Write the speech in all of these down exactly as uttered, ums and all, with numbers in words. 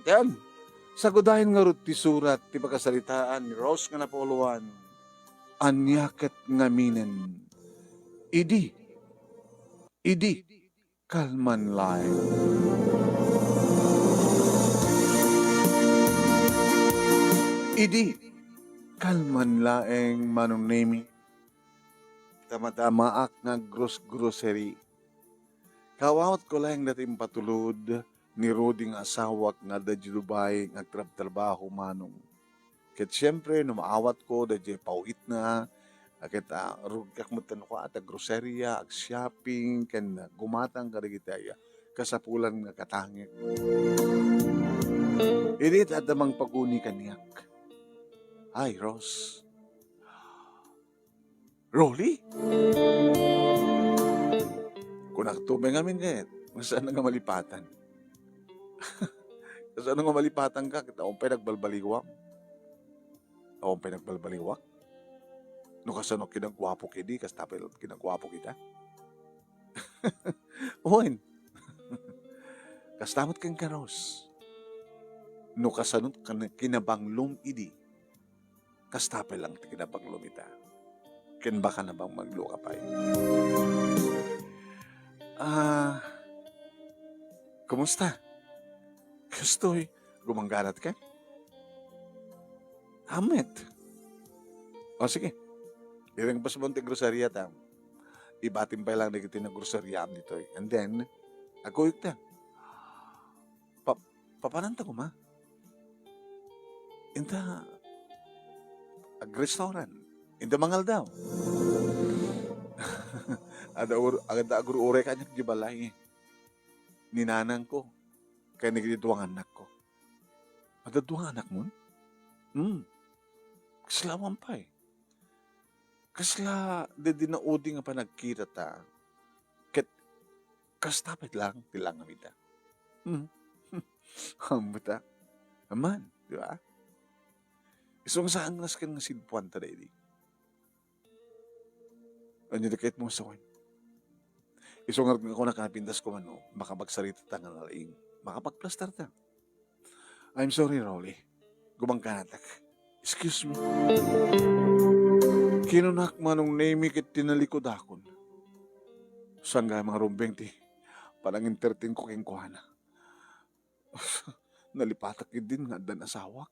Dem, sagudayen ngarud ti surat ti pakasaritaan ni Rose nga napuloan. Ania ket ngaminen? Idi, idi, kalman laeng. Idi, kalman laeng, Manong Nemi. Tamatamaak nga aggrosgrocery. Kaawatko laeng dayta impatulod ni Rudy nga asawak nga adda idiay Dubai nga agtrabtrabaho, Manong. Ket siempre, no maawatko daydiay paw-itna, a ket, ah, rugkak met no kua, ta groceria, ag-shopping, ken gumatang kadagiti, ah, kasapulan nga katangek. Idi ta adda mangpaguni kaniak. Ay, Rose. Rolly? Kunak to, Benjamin, ket, saan nga malipatan? Saan nga malipatan ka? Ket awan pay nagbalbaliwam. Awan pay nagbalbaliwak. No kasano kinagwapo kidi, kasta pay kinagwapo kita. Wen. Kasta met ken ka, Rose. No kasano kan-, kinabanglom idi, kasta pay lang ti kinabanglom ita. Ken baka nabang magluka pay. Ah, kumusta? Kastoy, gumangganat ka? Amet. O, sige. Ireng pasmon ti groceria ta. Ibatim pay lang dagiti nagroseriaam ditoy. And then, agkuyogta. Pa-, papananta koma? Inta, ag-restaurant. Inta mangaldaw. Adda ur-, adda agur-uray kaniak di balay. Ni nanangko, ken ni dua nga annakko. Adda dua nga annakmon? Hmm. Kasla awan pay. Kasla daydi naudi nga panagkitata. Ket kasta met lang ti langamita. Hmm. Ammota. Aman, di ba? Isu nga saan nga nasken nga sidpuanta daydi. Ania ti kayatmo nga sawen? Isu nga kunak a napintas ko man, no, makapagsaritata nga nalaing. Makapagplastarta. I'm sorry, Rolly. Gumangkanatak. Excuse me. Kinunak, Manong Nemi, ket tinalikudakon. Sangga mga rumbeng ti panangintertin ko kenkuana. Nalipatak idin nga addan asawak.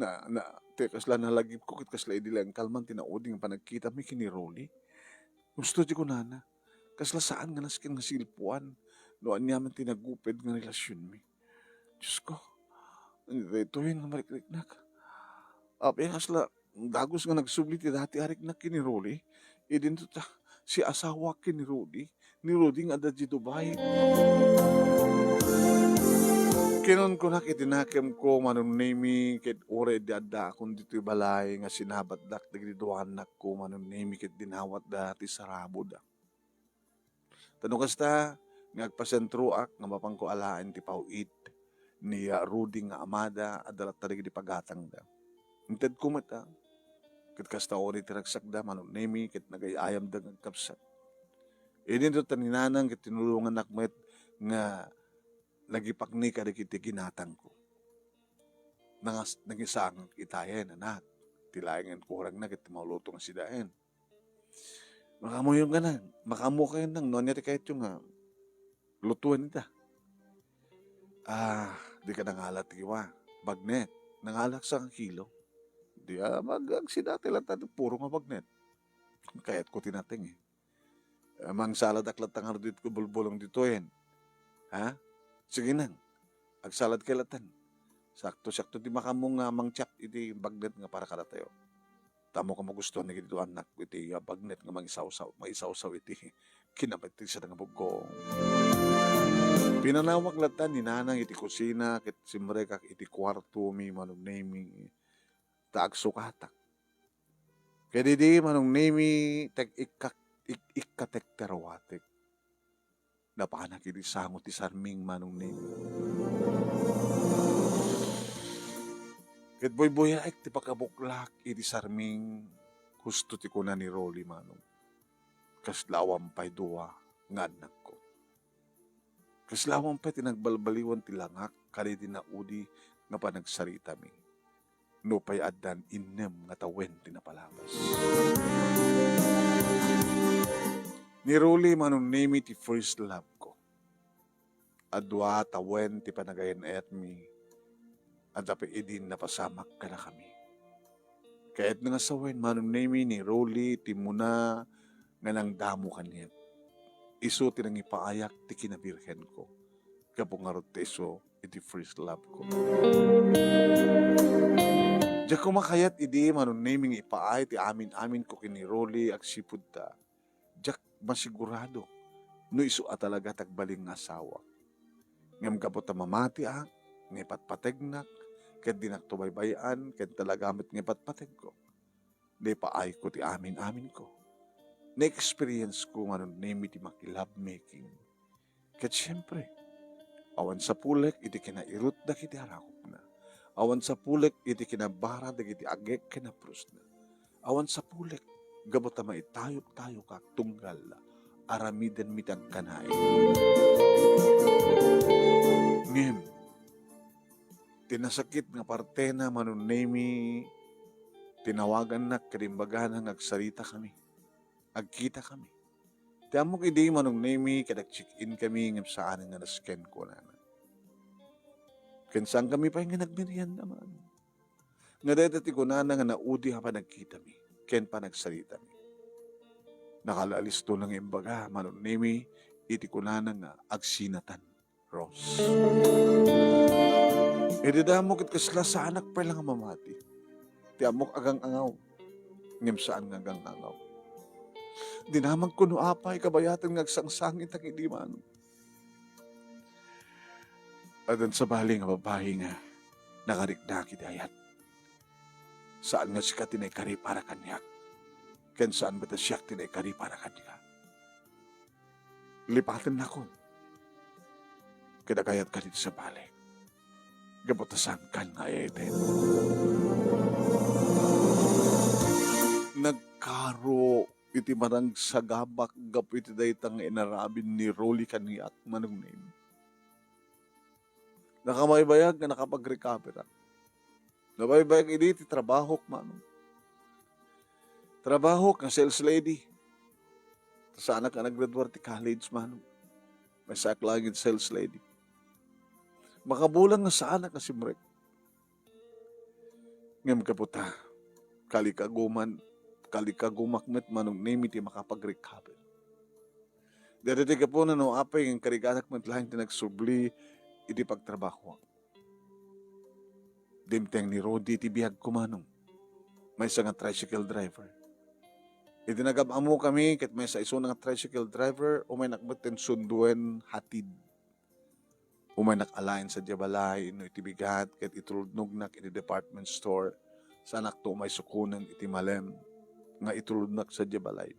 Na, na, ti kasla nalagipko ket kasla idi lang kalman ti naudi nga panagkitami ken ni Rolly. Husto ti kunana, kasla saan nga nasken nga silpuan no ania man ti naguped nga relasionmi. Diosko, ania daytoyen nga marikriknak? Apay kasla dagus nga nagsubli ti dati a riknak ken ni Rolly? Idinto ta, si asawak ken ni Rolly, ni Rudy nga adda di Dubai. Kinunkunak iti nakemko, Manong Nemi, ket uray di addaakon ditoy balay nga sinabatdak dagiti dua annakko, Manong Nemi, ket dinawatda ti saraboda. Ta no kasta, nga agpasentroak nga mapanko alaen ti paw-it ni, ah, Rudy nga amada, adda latta dagiti pagatangda. Intedko met, ah, ket kasta uray ti ragsakda, Manong Nemi, ket nagay-ayamda nga agkabsat. Idinto ta ni Nanang ket tinulongannak met nga nagipakni kadagiti ginatangko. Nangas-, nangisangak itayen, anak. Ti laengen kurangna ket ti mauluto nga sidaen. Makaammoyo nga nang, makaammo kayo nang, no ania ti kayatyo nga lutuan ita. Ah, di ka nangalat ti wa. Bagnet, nangalak sa kilo. Di, ah, mag-, agsida ti lata, puro nga bagnet. Kayatko ti nateng, eh. Ah, mangsaladak latta nga ditoy bulbulong ditoyen. Ha? Sige nang. Agsalad kay latan. Sakto-sakto ti makaammo nga mangtiap iti bagnet nga para kadatayo. Tamo ka magustuhan dagiti annak iti, ah, bagnet nga mangisawsaw, maisawsaw iti kinapati sa nga bugko. Pinanawag latta ni Nanang iti kusina ket simrekak iti kuarto mi, Manong Nemi, ta agsukatak. Ket idi, Manong Nemi, tek-, ikkak-, ik-, ikkatekterwatek. Napanak iti sango ti sarming, Manong Nemi. Ket buybuyaek ti pakabuklak iti sarming, husto ti kuna ni Rolly, Manong. Kasla awan pay dua nga annakko. Kasla awan pay ti nagbalbaliwan ti langak kadagiti naudi nga panagsaritami. Nupay addan innem nga tawen ti napalabas. Ni Rolly, Manong Nemy, ti first love ko. Adua tawen ti panagayan-ayatmi, adda pay idi napasamak kadakami. Kayatna nga sawen, Manong Nemy, ni Rolly ti muna nga nangdamo kaniak. Isu ti nangipaayak ti kinabirhenko. Gapu ngarud ta isu iti first love ko. Diak koma kayat idi, Manong Nemy, nga ipaay ti amin-aminko ken ni Rolly agsipud ta diak masigurado no isu a talaga ti agbalin nga asawa. Ngem gapu ta mamatiak nga ipatpategnak ket dinakto baybay-an ken talaga met nga ipatpategko, naipaayko ti amin-aminko. Na-experience ko, Manong Nemy, ti maki-lovemaking. Ket siempre, awan sapulek iti kinairut dagiti arakupna. Awan sapulek iti kinabara dagiti agek ken naprusna. Awan sapulek gapu ta maitayok-tayokak tunggal aramidenmi ti agkanayon. Ngem, ti nasakit nga partena, Manong Nemy, tinawagannak ket imbagana nga agsaritakami, agkitakami. Ti ammok idi, Manong Nemy, ket ag-check-inkami ngem saan nga nasken, kunana. Ken saankami pay nga nagmerienda, Manong. Nga dayta ti kunana nga naudi a panagkitami ken panagsaritami. Nakalaalisto na nga imbaga, Manong Nemy, iti kunana nga agsinatan, Rose. Idi damo ket kasla saanak pay la nga mamati. Ti ammok agang-angaw, ngem saan nga agang-angaw. Dinamagko no apay kabayatan nga agsangsangitak idi, Manong. Addan sabali nga babai nga nakariknak iti ayat. Saan nga sika ti naikari para kaniak, ken saan met a siak ti naikari para kaniak. Lipatennakon, ket agayatka iti sabali, gapu ta saankan nga ay-ayaten. Nagkaro iti managsagabak gapu iti dayta nga inaramid ni Rolly kaniak, Manong Nemy. Nakabaybayag nga nakapag-recoverak. Nabaybayag idi ti trabahok, Manong. Trabahok nga sales lady. Saanak a naggraduar ti college, Manong. Maysaak laeng iti sales lady. Makabulan nga saanak a simrek. Ngem gapu ta, kalikaguman, kalikagumak met, Manong Nemy, ti makapag-recover. Daytoy ti gapuna no apay nga inkariganak met laeng ti nagsubli iti pagtrabahoak. Dimteng ni Rudy ti biagko, Manong. Maysa nga tricycle driver. Idi nagam-ammokami ket maysa isuna nga tricycle driver, umaynak met ti sunduen hatid. Umaynak alaen sadiay balay no iti bigat ket itulnognak iti department store. Saanakto umay sukonen iti malem nga itulodnak sadiay balay.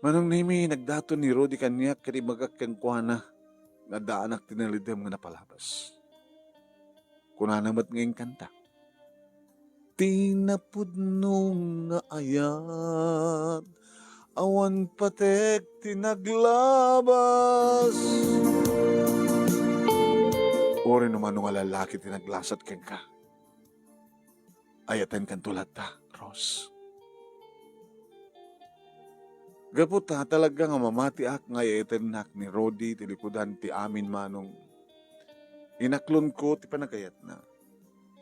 Manong Nemy, nagdaton ni Rudy kaniak ket imbagak kenkuana nga addaanak ti nalidem nga napalabas. Kunana met nga inkanta, "Ti napudno nga ayat, awan patek ti naglabas." Uray no mano nga lalaki ti naglasat kenka, ayatenkanto latta, Rose. Gapu ta talaga nga mamatiak nga ayatennak ni Rudy ti likudan ti amin, Manong. Inaklonko ti panagayatna.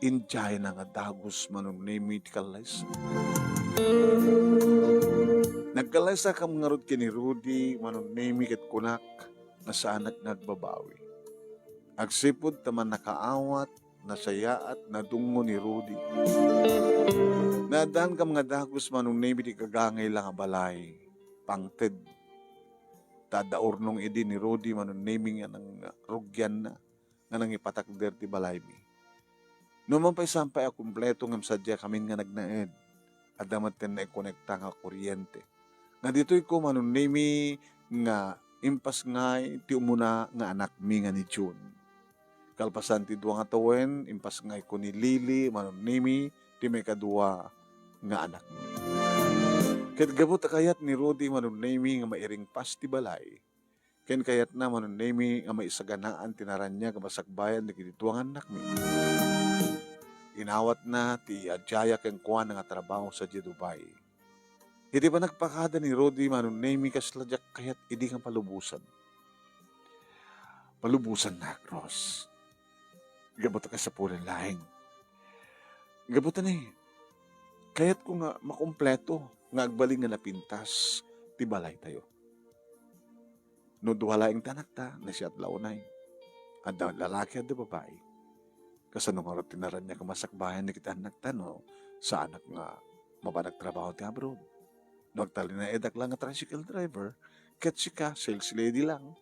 Indiayna nga dagus, Manong Nemy, ti kallaysa. Nagkallaysakam ngarud ken ni Rudy, Manong Nemy, ket kunak nga saanak nga agbabawi. Agsipud ta mannakaawat, nasayaat, nadungngo ni Rudy. Naaddankam nga dagus, Manong Nemy, ti gagangay la nga balay, pangted. Ta adda urnong idi ni Rudy, Manong Nemy, nga nangrugianna, nga nangipatakder ti balaymi. Numan pay saan pay a kumpleto ngem sadiakamin nga nagnaed, adda met ti naikonekta nga kuryente. Nga ditoyko, Manong Nemy, nga impasngay ti umuna nga anakmi nga ni June. Kalpasan ti dua nga tawen, impasngayko ni Lily, Manong Nemy, ti maikadua nga anakmi. Ket gapu ta kayat ni Rudy, Manong Nemy, nga mairingpas ti balay, Ken kayatna, Manong Nemy, nga maisaganaan ti naraniag a masakbayan dagiti dua nga annakmi. Inawatna ti idiaya kenkuana nga trabaho sadiay Dubai. Iti panagpakada ni Rudy, Manong Nemy, kasla diak kayat idi nga palubosan. Palubosannak, Rose. Gapu ta kasapulan laeng. Gapu ta ni, kayatko nga makompleto nga agbalin nga napintas ti balaytayo. No dua laeng ti anakta, naisiat la unay. Adda lalaki, adda babai. Kasano ngarud ti naraniag a masakbayan dagiti annakta no saanak nga mapan agtrabaho ti abroad? No agtalinaedak la nga tricycle driver, ket sika, sales lady lang.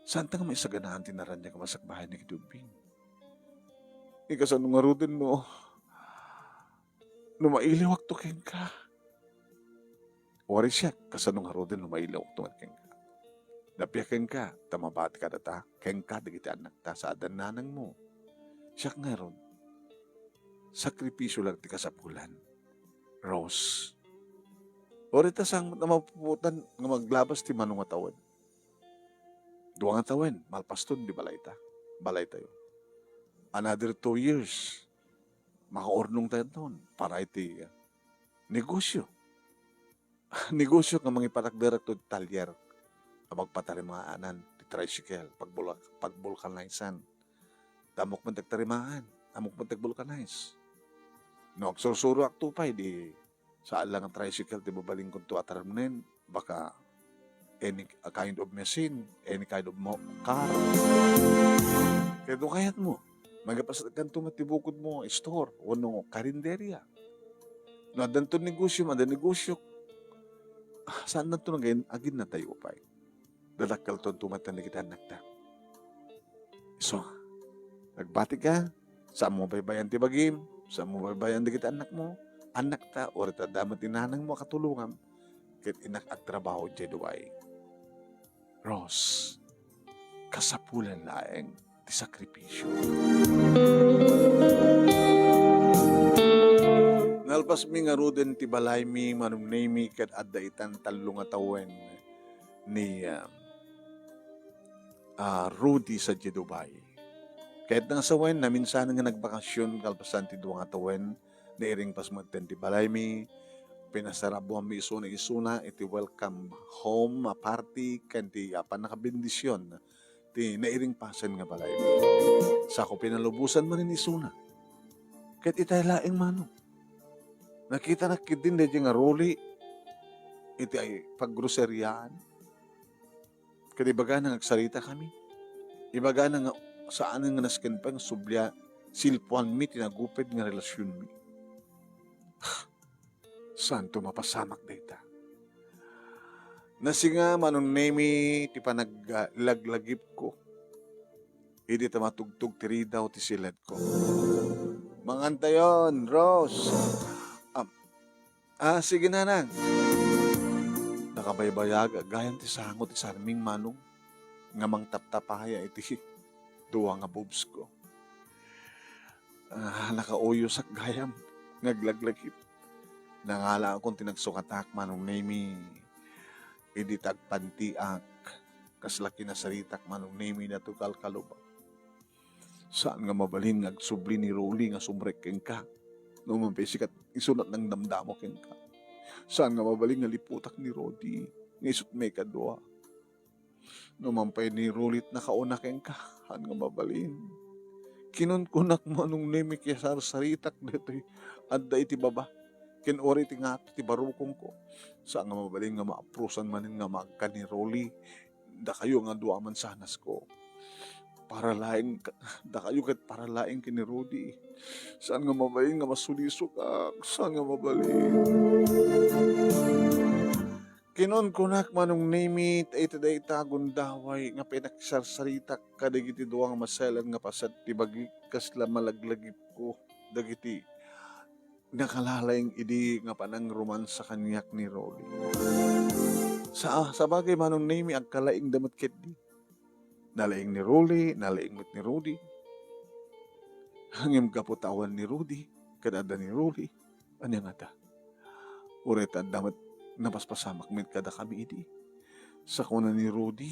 Saanta nga maisaganaan ti naraniag a masakbayan dagiti ubbing? Ikasano ngaruden no, no mailiwakto kenka? Wari siak, kasano ngaruden no mailiwakto met kenka? Napia kenka, ta mabati kadata, kenka dagiti annakta, sa adda nanangmo. Siak ngarud, sakripisio lang ti kasapulan. Rose. Wari ta saan met a mapupuotan nga maglabas ti mano nga tawen. Dua nga tawen, malpaston di balayta. Balaytayo. Another two years, makaurnongtayo para iti, ah, negosyo. Negosyo nga mangipatakderakto iti talyer a pagpatarimaanan ti tricycle, pagbulak-, pagvulcanizean. Ammok met ti agtarimaan, ammok met ti agvulcanize. No agsursuroakto pay, di saan lang nga tricycle ti babalinkonto a tarimnen, baka any kind of machine, any kind of mo-, car. Kaya no kayatmo, magpasatkanto met ti bukodmo, store, wenno karinderya. No addanto negosyo, adda negosyo, ah, saandanto nagin-, aginnatayo pay. Dadakkeltonto met dagiti annakta. Isu, nagbatika, saanmo baybayan ti bagim, saanmo baybayan dagiti annakmo, annakta, uray ta adda met ni nanangmo a katulongam, ket innak agtrabaho idiay Dubai. Rose, kasapulan laeng ti sakripisio. Nalpasmi ngaruden ti balaymi, Manong Nemy, ket adda itan tallo nga tawen ni, ah, ah, Rudy sadiay Dubai. Kayatna nga sawen, naminsan nga nagbakasyon kalpasan ti dua nga tawen, nairing pas metten ti balaymi, pinasarabuammi isuna-isuna iti welcome home a party ken ti, ah, pannakabendision ti nairing pasen nga balaymi. Sako pinalubosan manen isuna. Ket itay laeng mano, nakitanak ketdin daydiay nga Rolly iti ay paggroseriaan. Ket ibagana nga agsaritakami. Ibagana nga saanen nga nasken pay nga sublia, silpuanmi ti naguped nga relasionmi. Saanto mapasamak dayta. Nasinga, Manong Nemy, ti panaglaglagipko idi ta matugtog ti ridaw ti siledko. Mangantayon, Rose. Am-, Ah, sige, nanang. Nakabaybayag gayam ti sango ti sarming, manong, nga mangtaptapaya iti dua nga boobs ko. Ah, nakauyosak gayam nga aglaglagip. Nangalaakon ti nagsukatak, Manong Nemy, idi tagpantiak, kasla kinasaritak, Manong Nemy, daytoy kalkalubak. Saan nga mabalin nga agsubli ni Rolly nga sumrek kenka. No man pay sika, isu lattan nangdamdamo kenka. Saan nga mabalin nga liputak ni Rudy nga isut' maikadua. No man pay ni Rolly ti nakauna kenka, saan nga mabalin. Kinunkunak, Manong Nemy, nga isarsaritak daytoy adda iti baba ken uray iti ngato ti barukongko. Saan nga mabalin nga maaprosan manen nga maagka ni Rolly. Dakayo nga dua a mansanas ko. Para laeng ka-, dakayo ket para laeng ken ni Rudy. Saan nga mabalin nga masulisok, ah, saan nga mabalin. Kinunkunak, Manong Nemy, ta iti dayta a gundaway nga pinakisarsaritak kadagiti dua nga masayaat nga paset ti bagik, kasla malaglagipko dagiti nakalalaing idi nga panangromansa kaniak ni Rolly. Sa, sabagay, Manong Nemy, agkalaingda met ketdi. Nalaing ni Rolly, nalaing met ni Rudy. Ngem gapu ta awan ni Rudy, ket adda ni Rolly, ania ngata? Uray ta adda met napaspasamak met kadakami idi. Sakuna ni Rudy,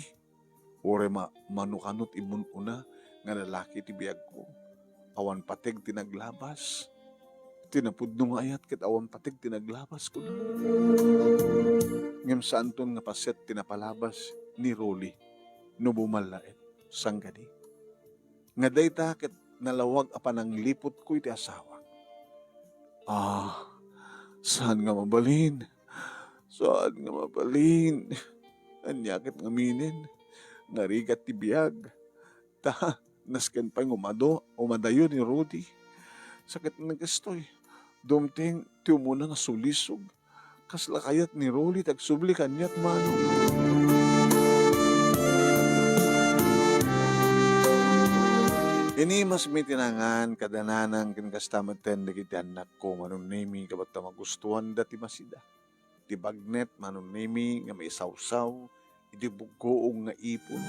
Uray ma-, mano kano ti immun-una nga lalaki ti biagko. Awan pateg ti naglabas. Ti napudno nga ayat ket awan pateg ti naglabas, kuna. Ngem saanton nga paset ti napalabas ni Rolly no bumallakek, sangkadi. Nga dayta ket nalawag a panangliputko iti asawak. Ah, saan nga mabalin? Saan nga mabalin? Ania ket ngaminen? Narigat ti biag. Ta, nasken pay nga umado-, umadayo ni Rudy. Sakit na kastoy. Dumteng ti umuna nga sulisog. Kasla kayat ni Rolly ti agsubli kaniak, manong. Inimas mi ti nangan kada nanang ken kasta metten dagiti annakko, Manong Nemy, gapu ta magustuanda ti masida. Ti bagnet, Manong Nemy, nga maisawsaw iti buggoong nga ipon.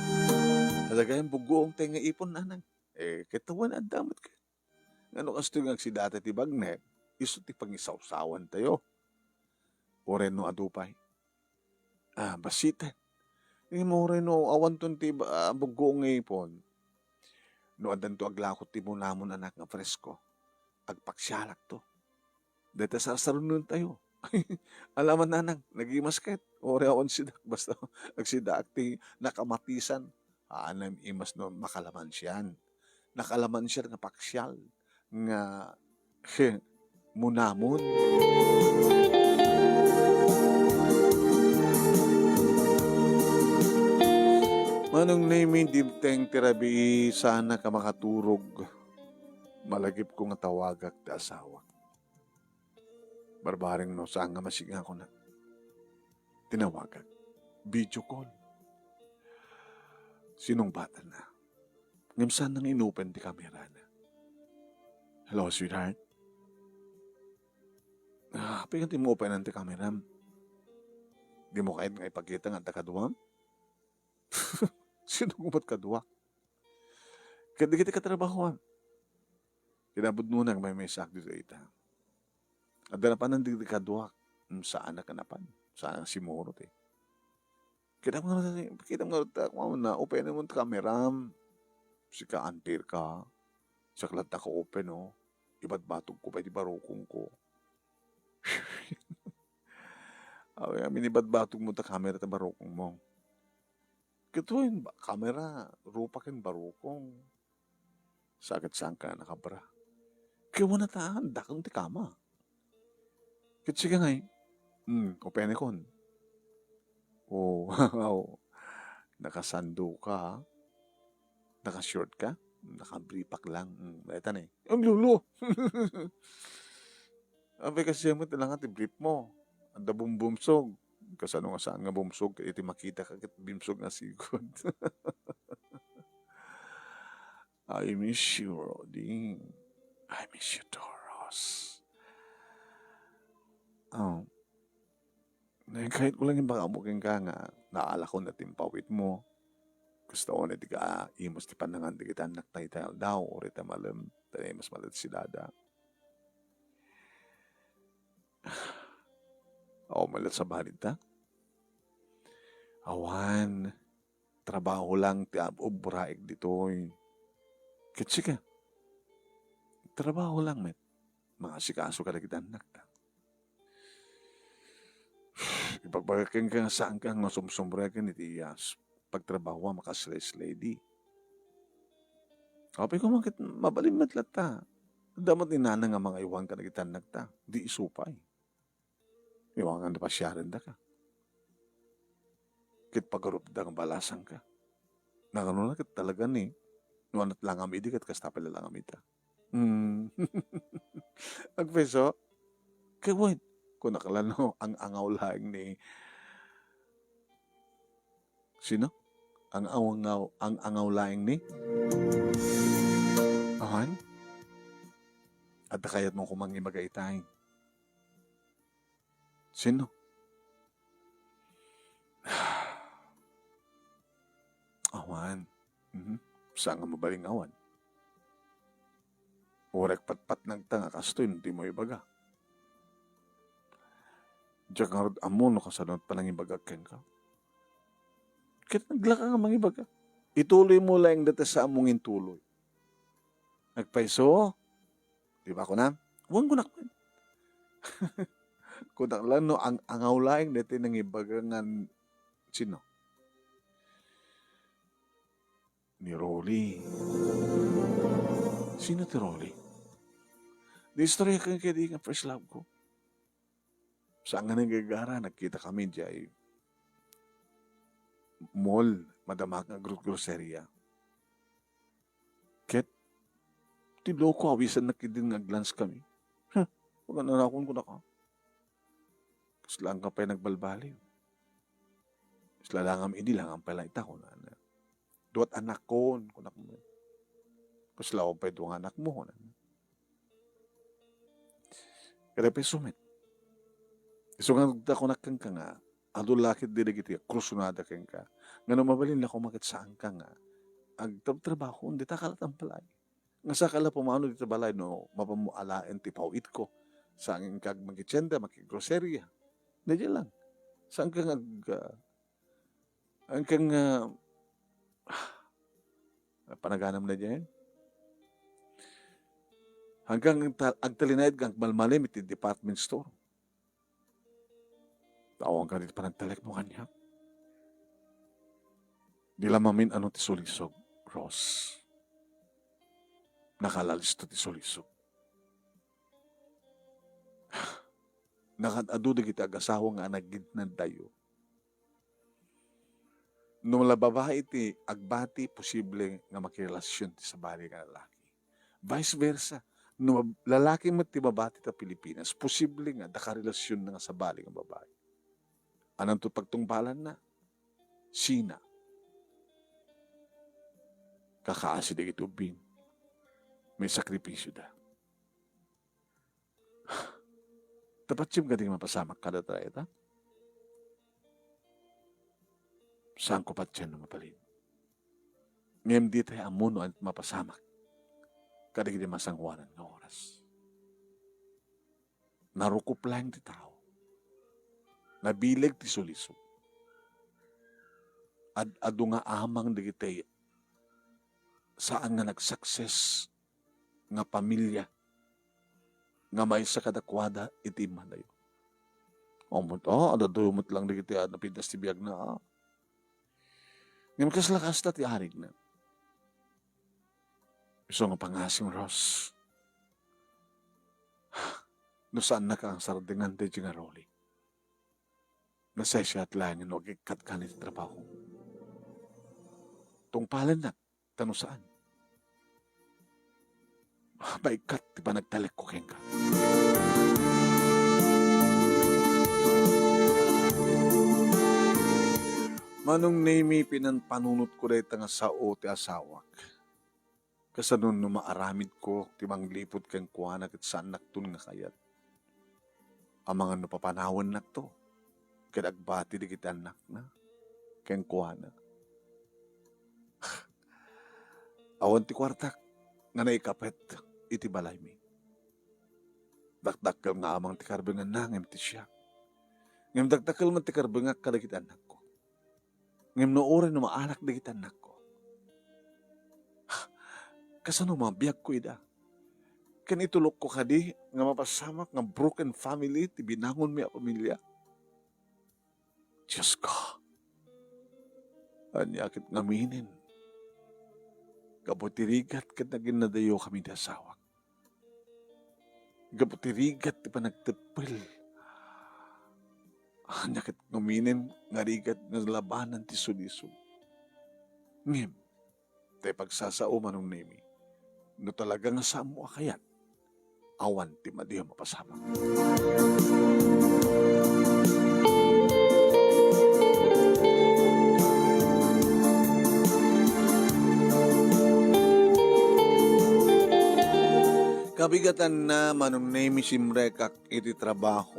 Adda gayan buggoong tay nga ipon, nanang. Eh, ket awan adda met ket. Ngano kastoy nga agsidata ti bagnet, isu ti pangisawsawantayo. Uray no adu pay. Ah, basiten. Ngem uray no awanton ti ba-, ah, buggoong nga ipon. No addanto aglako ti munamon, anak, nga presko, agpaksialakto. Dayta sarsarunentayo. Alaman, nanang, nagimas ket. Uray awan sidak, basta agsidaak ti nakamatisan. Haan a imas no makalamansian. Nakalamansian nga paksial nga, he, munamon. Manong Nemy, dimteng ti rabii, saanak a makaturog. Malagipko nga tawagak ti asawak. Barbareng no saan nga masigngakonak. Tinawagak. Video call. Sinungbatanna. Ngem saan nga in-open ti kamerana. "Hello, sweetheart. Ah, apay nga di mo openan ti kameram? Di mo kayat nga ipakita nga adda kaduam?" Sino nga met kaduak? Ket dagiti katrabahoam. Kinapudnona nga maymaysaak ditoy ita. Adda napanan dagiti kaduak. Hmm, saanak a napan. Saan nga simurot, eh. Kita nga, kita nga, na open mo ti kameram. Sika, antir ka. Siak latta ka open, no? Ibatbatogko pay ti barukongko. Awi, amin ibatbatog mo ta kamera ta barukong mo. Kitoy, ba-, kamera, rupa ken barukong. Sa ket saan ka nakabra? Ket wen a ta, dakon ti kama. Ket sika ngay, hmm, openekon. Oh, wow. Nakasando ka, ha? Naka-short ka? Naka-briefak lang. Hmm, dayta ni. Ang lulo! Apay, kasdiay met lang ti brief mo. Adda bumbumsog. Kasano nga saan nga bumsog ket iti makita ka ket bimsog nga sigud. I miss you, Rudy. I miss you too, Ross. Oh. Nagkayat ko lang imbagamo kenka nga naalakon ti impawit mo. Kasta unay ti ka, imos ti pannangan dagiti annakta ita aldaw, uray ta malem, ta imas malad si dada. Aw, malad sa balid ta? Awan, trabaho lang ti ab-, ubraek ditoy. Ket sika, trabaho lang met. Mangasikaso kadagiti annakta. Ibagbaga kenka nga saan ka nga sumsumreken iti iyas. Pagtrabahoam a kas-sales lady. Apay koma ket mabalin met latta. Adda met ni nanang nga mangaywan kadagiti annakta. Di isu pay. Iwangan ti pasiarendaka. Ket pagarupda nga balasangka. Nagano na ket talaga ni, no anat langam idi ket kasta pay langam ita. Hmm. Agpayso? Ket wen, kunak la no, ang-angaw laeng ni, sino? Ang-angaw, ang-angaw laeng ni? Awan? Adda kayatmo koma nga ibaga itay? Sino? Awan. Mhm. Saan nga mabalin nga awan? Uray patpatnagta nga kastoy no dimo ibaga. Diak ngarud ammo no kasano ti panangibagak kenka. Ket naglaka nga mangibaga. Ituloy mo laeng dayta saanmo nga intuloy. Nagpayso? Di ba, kunam? Wen, kunak man. Kunak lang no, ang-angaw laeng dayta nangibaga nga sino? Ni Rolly. Sino ti Rolly? Di istorya kan kadi nga first love ko. Saan nga nanggagara, nagkita kami diay mall, madama nga gro-, groceria. Ket, ti loko, awisan na kidin nga aglans kami. Huh, pagananakon ko na ka. Kasla ka pay nagbalbaliw. Kasla langam idi, langam pay lang ita, kunana. Duat anakon, kunak mo. Kasla pay dua nga anakmo, kunana. Kada pay sumit. Isu nga nagda kunak kenka nga, adu lakit di dagiti krusonada kenka. Nga no mabalin la koma ket saanka nga agtrabtrabaho, dita ka la ti balay. Nga saka la pumano dita balay no mapammo alaen ti paw-itko. Saan nga agmangitienda, makigroseria. Daydiay lang. Saanka nga ag-, ah, Hanggang, ah, panaganam na diay. Hanggang ta-, agtalinaed nga agmalmalim iti department store. Awan kadi ti panagtalek mo kaniak. Di la mamin-ano ti sulisog, Ros. Nakalalis to ti sulisog. Nakaad-adu dagiti agasawa nga anagidnadtayo. No la babai ti agbati, posible nga makirelasion ti sabali nga lalaki. Vice versa, no mab-, lalaki met ti mabati ta Pilipinas, posible nga adda karelasion nga sabali nga babai. Ananto pagtungpalanna? Sina? Kakaasi dagiti ubbing. May sakripisyo da. Tapatiem kadi nga mapasamak kada dayta? Saanko patien no mabalin. Ngem ditay ammo no ania ti mapasamak kadagiti masangoanan nga oras. Narukop laeng ti tao. Nabileg ti sulisog. Ad-adu nga amang dagiti saan nga nag-success nga pamilia nga maysa kadakuada iti immadayo. Ammot, ah, adadayo met lang dagiti, ah, napintas ti biagna, ah. Ngem kasla kasta ti arigna. Isu nga pangasim, Ros. No saannaka nga sardengan daydiay nga Rolly. Nasaysayaat laeng no agikkatka iti trabaho. Tungpalennak, ta no saan, maikkat ti panagtalekko kenka. Manong Nemy, pinanpanunotko dayta nga sao ti asawak. Kasano no maaramidko ti mangliput kenkuana ket saannakton nga kayat? Amangan no papanawennakto ket agbati dagiti annakna kenkuana. Awan ti kuartak nga naikapet iti balaymi. Dakdakkel nga amang ti karbenganna ngem ti siak. Ngem dakdakkel met ti karbengak kadagiti annakko. Ngem no uray no maanak dagiti annakko, kasano mabiagko ida? Ken itulokko kadi nga mapasamak nga broken family ti binangonmi a pamilia? Diosko, ania ket ngaminen? Gapu ti rigat ket naginnadayokami ti asawak. Gapu ti rigat ti panagteppel. Ania ket ngaminen nga rigat nga labanan ti sulisog? Ngem, tay pagsasao, Manong Nemy, no talaga nga saanmo a kayat, awan ti madi a mapasamak. Kabigatanna, Manong Nemy, simrekak iti trabaho.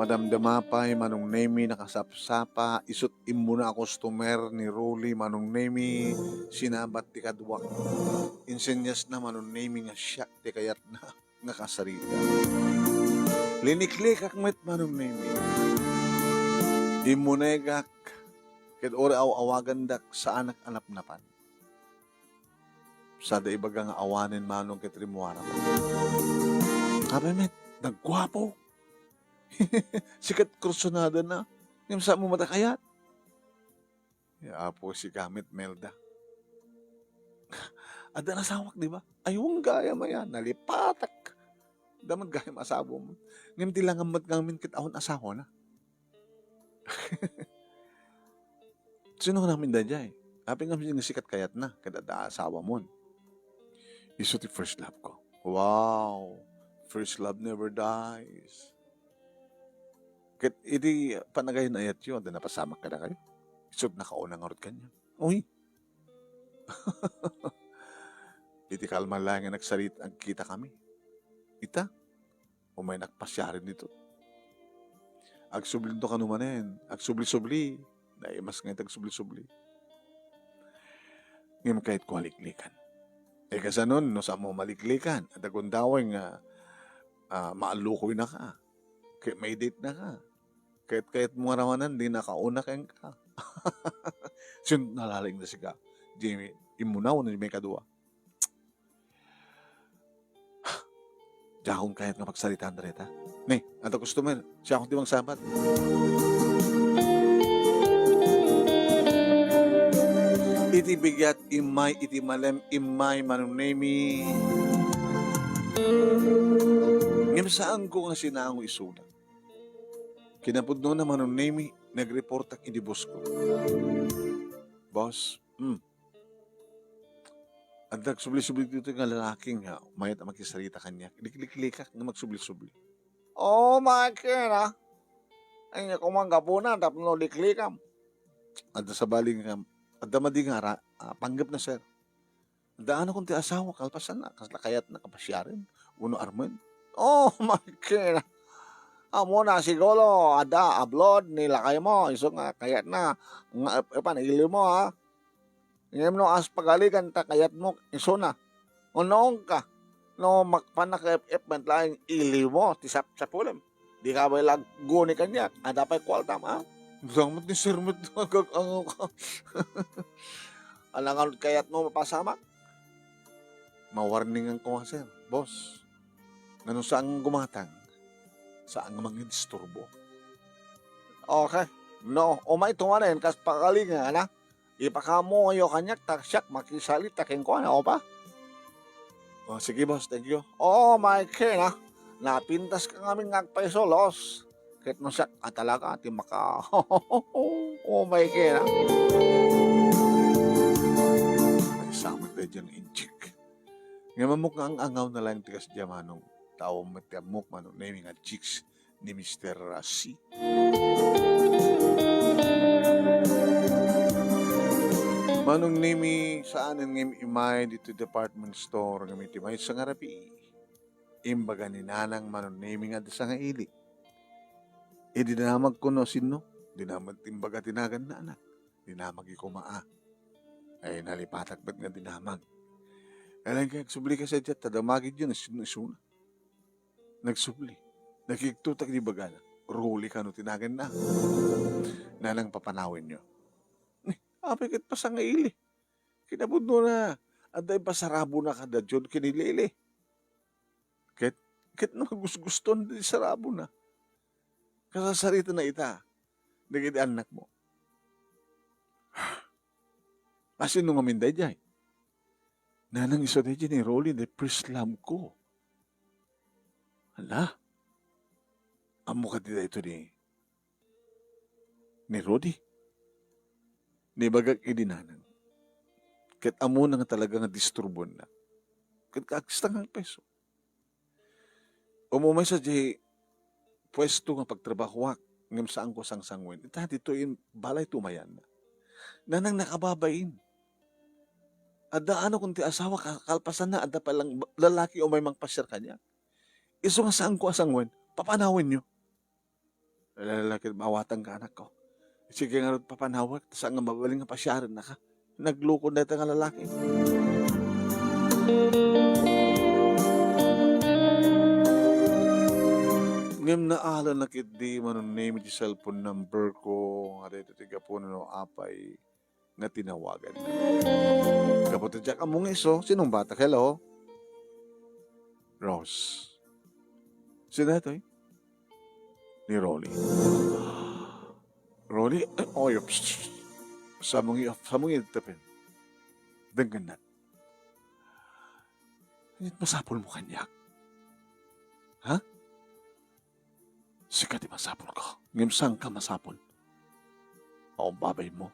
Madamdama pay, Manong Nemy, nakasapsapa, isut' immuna a customer ni Rolly, Manong Nemy, sinabat ti kaduak. Insenyasna, Manong Nemy, nga siak ti kayatna nga kasarita. Liniklikak met, Manong Nemy. Immunegak Ket uray aw-awagandak, saanak a napnapan. Sada ibaga nga awanen manong ket rimmuaram. Apay met, nagguapo. Sikat kursunada na. Ngem saan mo met a kayat? Ya Apo, sika met, Melda. Adda asawak, di ba? Ay, wen gayam aya, nalipatak. Adda met gayam asawam. Ngem ti langam met ngamin ket awan asawana. Sino ngamin daydiay? Apay ngamin nga sikat kayatna, ket adda asawamon. Isu ti first love ko. Wow! First love never dies. Ket iti panagayat-ayatyo, adda napasamak kadakayo? Isut' nakauna ngarud kaniak. Uy! Iti kalman laeng nga nagsarit-, nagkitakami. Ita, umay nagpasiaren dito. Agsublito kano manen, agsubli-subli. Naimas nga ita agsubli-subli. Ngem kayatko a liklikan. E, kasano no saan mo maliklikan? Adda gundaway nga, ah, maallukoynaka. Ket maiditnaka. Ket kayat mo nga ramanan, di nakauna kenka. Sino nalaing na sika? Jimmy, immunaw na may kadua. Diakon kayat nga pagsaritaan dayta. Ne, adda customer. Siakon ti mangsabat. Iti bigat, immay, iti malem, immay, Manong Nemi. Ngem saanko nga sinango isuna. Kinapudnona, Manong Nemi, nagreportak idi boss ko. Boss, hmm. Adda agsubli-subli ditoy nga lalaki nga mayat a makisarita kaniak. Likliklikak nga magsubli-subli. Oh my God, ah. Ania koma gapuna tapno liklikam? Adda sabali nga, adda madi nga ara-, ah, panggepna, sir. Adda anakon ti asawa, kalpasanna, kasla kayatna, kapasiaren, wenno armen. Oh my God, ah. Ammona siguro, adda abroad ni lakaymo, isu nga kayatna, nga ep-, epan, iliwmo, ah. Ngem no as pagaligan ta kayatmo isuna, unoon ka. No makpannak ep-ep met laeng iliwmo ti sapsapulem. Di ka bay lagguni kaniak, adda pay kuartam, a? Busa met ni Sir met agag-angaw ka. Alangan kayatmo mapasamak? Mawarningan ko nga, sir. Boss, nano saan nga gumatang? Saan nga mangidisturbo? Okay. No, umay tumanen kas pagaligan, a? Ipakaammoyo kaniak ta siak makisarita kenkuana, o ba? Oh, sige, boss, thank you. Oh my God, ah. Napintas ka ngamin nga agpayso, los. Ket no siak a talaga ti maka-, oh my God, ah. Ay, samot na dyan, injik. Nga mamok nga ang angaw na lang ti kas dya, manong. Tao met ti ammok, manong, naming nga chicks ni Mister C. Manong Nemi, saanen nga im-, imay dito department store nga iti maysa nga rabii. Imbaga ni Nanang Manong Nemi nga adda sangaili. Idi dinamag kuno sinno, dinamag imbaga ti naganna anak. Dinamag koma a. Ay, nalipatak met nga dinamag. Alang kay agsubli ka sa diat, tadamagid yun, isun-, isuna. Nagsubli. Nakigtutak di bagana. Ruli kano ti naganna. Nanang, papanawenyo. Ni, apay ket pasangaili. Kinapudnona, adda ipasarabona kada Diyon ken ni Lele. Ket, ket no gusgustuan ti sarabona. Kasasarita na ita. Dagiti annakmo. Asino ngamin daydiay? Nanang, isu daydiay ni Rolly, the first love ko. Hala? Ammo kadi daytoy ni, ni Rudy? Nibagak idi nanang. Ket ammona nga talaga nga disturbuenna. Ket kaagista nga peso. Umumay sadiay puesto nga pagtrabahoak, ngem saanko a sangsanguen. Ita, ditoy in-, balay tumayan. Nanang, nakababain. Adda anakon ti asawa, ka-, kalpasanna, adda pay lang ba-, lalaki umay mangpasiar kaniak. Isu nga saanko a sanguen, papanawenyo. Lalaki, mawatan ka, anakko. Sige ngarud, papanawek, ta saan nga mabalin nga pasiarennaka. Naglukon dayta nga lalaki. Ngem naala na ketdi, Manong Nemi, ti cellphone number ko, nga daytoy ti gapuna no apay nga tinawagan. Gapu ta diak ammo nga isu, sinungbatak. Hello? Rose. Sino daytoy? Ni Rolly. Rolly? Ay, oy, psst. Samong i-, samong i-, tapin. Denggennak. Ania't masapulmo kaniak? Ha? Sika ti masapulko. Ngem saanka masapul. Awan babaymo.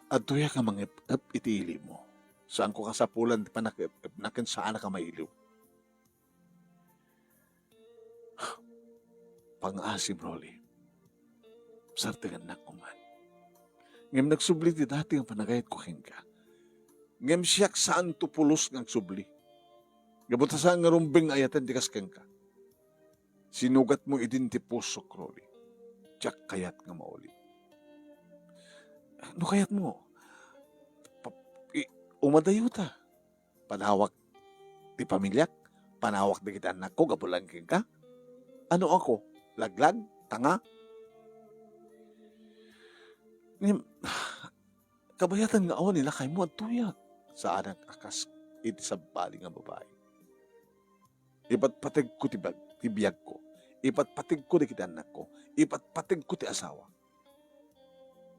Adtoyak nga mangep-ep iti ilimo. Saanko kasapulan ti panakep-epna ken saanak a mailiw. Pangngaasim, Rolly. Sartengannak koma. Ngem nagsubli ti dati nga panagayatko kenka. Ngem siak saanto pulos nga agsubli. Gapu ta saan nga rumbeng nga ayaten ti kas kenka. Sinugatmo idin ti pusok, Rolly. Diak kayat nga mauli. No kayatmo, pa-, i-, umadayota. Panawak ti pamiliak, panawak dagiti annakko gapu laeng kenka. Anoak? Laglag? Tanga? Ngem, kabayatan nga awan ni lakaymo, adtoyak. Saanak a kas iti sabali nga babai. Ipatpategko ti bag-, ti biagko. Ipatpategko dagiti annakko. Ipatpategko ti asawa.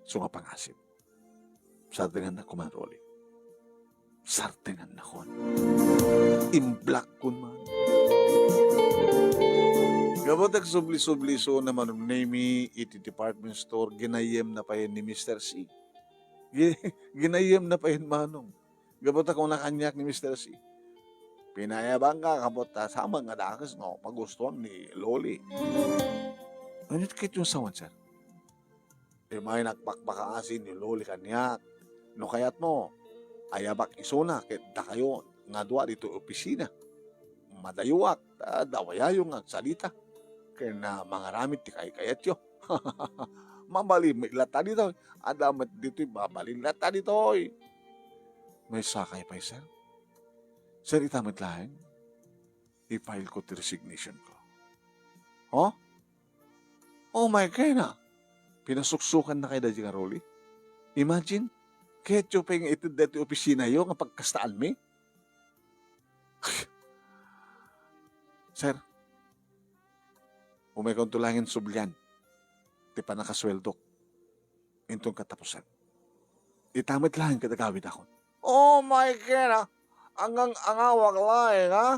Isu nga pangngasim. Sartengannak koma, Rolly. Sartengannakon. Imblakkon man. Gapu ta agsubli-subli isuna, Manong Nemi, iti department store, ginayyemna payen ni Mister C. Gi-, ginayyemna payen, Manong. Gapu ta kuna kaniak ni Mister C, "Pinayabanka, gapu ta saan nga dakes no pagustuam ni Loli." Ania ti kayatyo nga sawen, sir? Immay nakbakbakaasin ni Loli kaniak. No kayatmo, ayabak isuna ket dakayo nga dua ditoy opisina. Madayoak, ta dawayayo nga agsalita ken, ah, mangaramid ti kaykayatyo. Mabalin met latta ditoy. Adda met ditoy, mabalin latta ditoy. Maysakay pay, sir. Sir, ita met laeng, i-file ko ti resignation ko. Huh? Oh my God, ah. Pinasuksukannakay daydi nga Rolly. Imagine, kayatyo pay nga ited daytoy opisinayo nga pagkastaanmi? Sir, umaykonto laengen sublian ti pannakasueldok inton katapusan. Ita met laeng ket agawidakon. Oh my God, ah. Angang-angawak laeng, ah.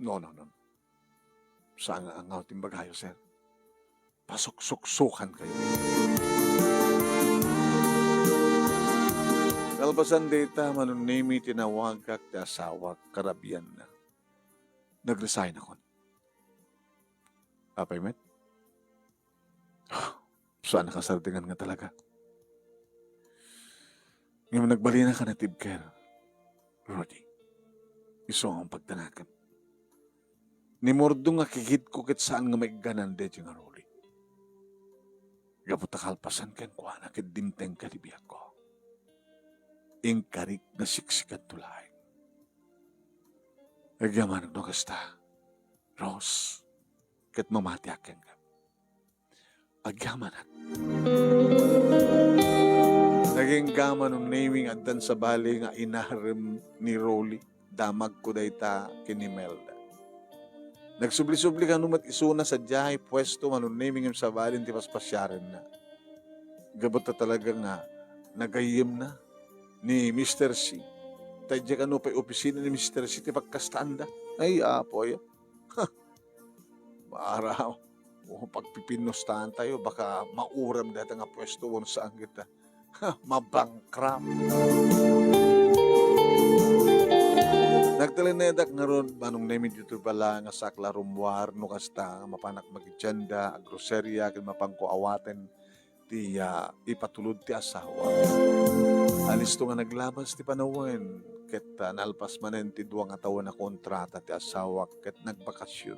No, no, no. Saan nga angaw ti imbagayo, sir. Pasuksuksukankayo. Kalpasan dayta, Manong Nemi, tinawagak ti asawak, karabianna. Nag-resign akon. Apay met? Saan a kasardengannaka talaga. Ngem nagbalin a ka natibker, Rudy. Isu nga pagdanakem. Ni Mordong a kikitko ket saan nga maigganan daydi nga Rudy. Gapu ta kalpasan kenkuana ket dimtengka ti biagko. Inkarik nga siksikanto laeng. Agyamanak no kasta, Rose, ket mamatiak kenka. Agyamanak. Nagingga, Manong Nemi, nga addan sabali nga inarem ni Rolly. Damagko dayta ken ni Imelda. Nagsubli-subli kano met isuna sadiay puesto, Manong Nemi, ngem sabali ti paspasiarenna. Gapu ta talaga nga nagayyemna ni Mister C. Ta idiay kano pay opisina ni Mister C ti pagkastaanda. Ay, Apo, ay. Ha! Para, o, pagpipinnostaentayo, baka mauram dayta nga puesto, wen saan ket, ha, mabankrupt. Nagtalinaedak ngarud, Manong Nemi, ditoy bala nga saak la rummuar no kasta nga mapanak magidianda, aggroseria, ken mapanko awaten ti, ah, ipatulod ti asawa. Alisto nga naglabas ti panawen, ket, ah, nalpas manen ti dua nga tawen a kontrata ti asawak ket nagbakasyon.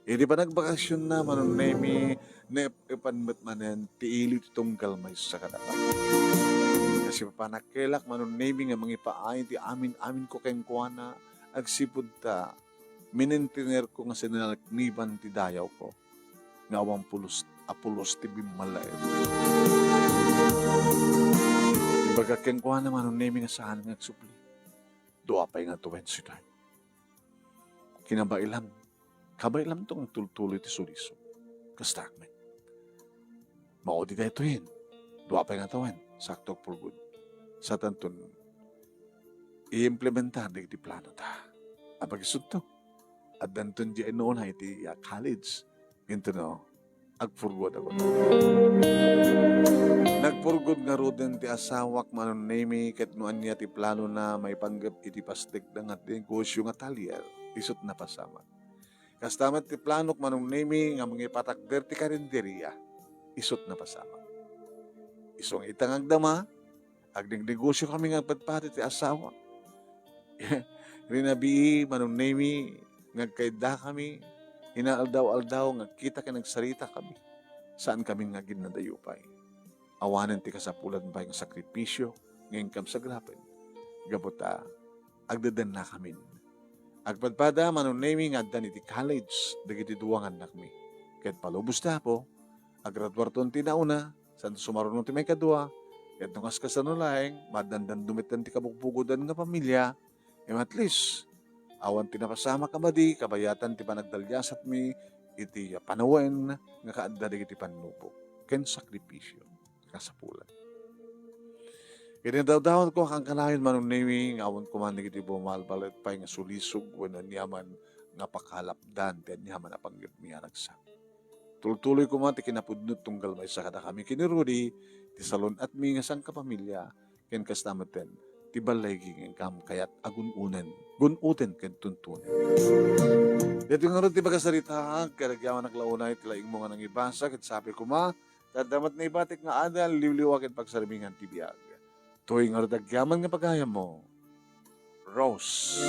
Idi panagbakasyon na, Manong Nemi, naep-epan met manen ti iliw ti tunggal maysa kadakami. Kasi papanakkelak, Manong Nemi, nga mangipaay ti amin-aminko kenkuana, agsipud ta Minentenerko nga sinalakniban ti dayawko nga awan pulos a pulos ti bimmalaem. Imbagak kenkuana, Manong Nemi, nga saan nga agsubli. Dua pay nga tawen, sweetheart. Kinabailam. Kabailamto nga tultuloy ti sulisog. Kasta met. Maudi daytoyen. Dua pay nga tawen. Sakto, agpurgod. Saanton i-implementar dagiti planota. Apay isunto? Addanton diay no una iti, ah, college. Ngem no, agpurgod ako. Nagpurgod ngaruden ti asawak, Manong Nemi, ket no ania ti planona maipanggep iti pastekda nga negosio nga talyer, isut' napasamak. Kasta met ti planok, Manong Nemi, nga mangipatakder ti karinderia, isut' napasamak. Isu nga ita nga agdama, agnegnegosio kami nga agpadpadi ti asawa. Rinabii, Manong Nemi, nga agkaidda kami, inaaldaw-aldaw nga agkita ken agsarita kami. Saan kami nga aginnadayupay. Awanen ti kasapulan pay nga sakripisio nga inkam sagrapen. Gapu ta agdedennakamin. Agpadpada, Manong Nemi, nga addan iti college dagiti dua nga annakmi. Ket palubos ti Apo, agraduarton ti nauna, saan sumaruno ti maikadua, ket no kaskasano laeng, maaddan dandumiten ti kabugbugodan nga pamilia, ngem at least, awan ti napasamak a madi, kabayatan ti panagdaliasatmi iti panawen nga kaadda dagiti pannubok ken sakripisio. Kasapulan. Iti dawdawanko a kankanayon, Manong Nemi, nga awan koma dagiti bumalbalet pay nga sulisog wenno aniaman nga pakalapdan ti aniaman a panggepmi a ragsak. Tultuloy koma ti kinapudno tunggal maysa kadakami ken ni Rudy ti salun-atmi nga sangkapamilia ken kasta metten ti ballaygi nga inkam kayat a gun-unen, gun-uten ken tuntunen. Daytoy ngarud ti pakasaritaak, ket agyamanak la unay ti laingmo nga nangibasa, ket sapay koma, ta adda met naibatik nga adal, liwliwa ken pagsarmingan ti biag. Toy ngarud agyaman nga pagayammo, Rose.